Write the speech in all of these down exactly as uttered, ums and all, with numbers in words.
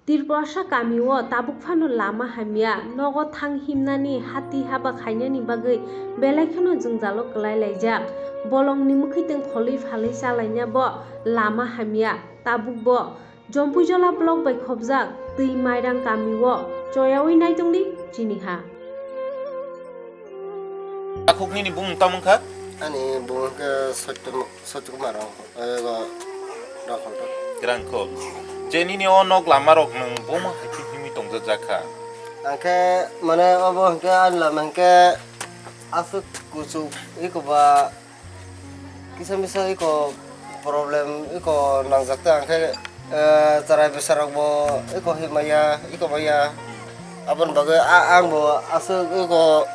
Tirpasa kamio tabuk phano lama hamya, nogo thang himnani hati haba khainani bagwi belai kheno jwngjalo kwlai laijak. Bolongni mwkhwitwng kholwi phalwi chalaina bo lama hamya, tabuk bo Jompuijola block bai khobjak twi Mairang kamio choyawi naitongdi chini ha. Takhuk nini bumung tamo wngkha? Ani bumung khe Satyam-, Satyakumar Rangkhol, ego Rangkhol to. Rangkhol. Je nini o nok lama rok nwng bomo hai khe himwi tongjak jakha? Angkhe mane obo hwnkhe ani lama hwnkhe aswk kuchuk eko ba kisa misa eko problem eko nangjak ta, angkhe, eh, chwrai bwsa rok bo eko himaya, eko maya. Aboni bagwi a-, ang bo aswk eko,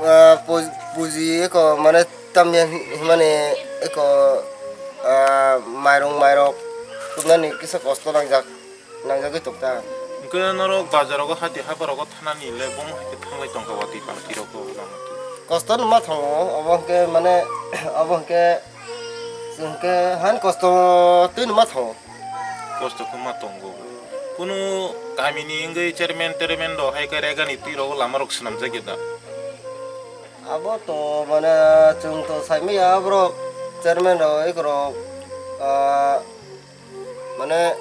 eh, puj-, puji eko mane tamya himani eko, eh, mairung mairok tubnani kisa kosto nangjak. Nangjagwi tongkha. Hwnkhe norok bazar rogo hati habar rogo thanani le bomo hai khe thanglai tongkha watwi party rok bo lama twi. Kosto no ma thango, obo hwnkhe mane, obo hwnkhe chwng khe han kosto twi no ma thango. Kosto khe ma tongo. Kunu kamini wngwi chairman, chairman rok hai khe regani twi rogo lama rok swnamjak ya da? Abo to mane chwng to saimaya borok chairman rok, ekorok, ah, mane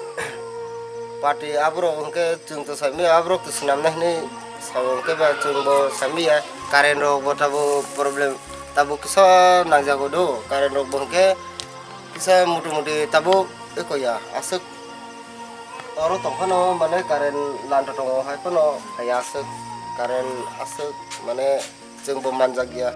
party aborok hwnkhe chwng to saimaya, aborok to swnamnai hinwi sao hwnkhe ba chwng bo saimaya, current rok bo tabuk problem tabuk kisa nangjago do, current rok bo hwnkhe kisa mutu muti tabuk ekoya aswk oro tongphano mane current lanta tongo hai phano haya aswk current aswk mane chwng bo manjak ya.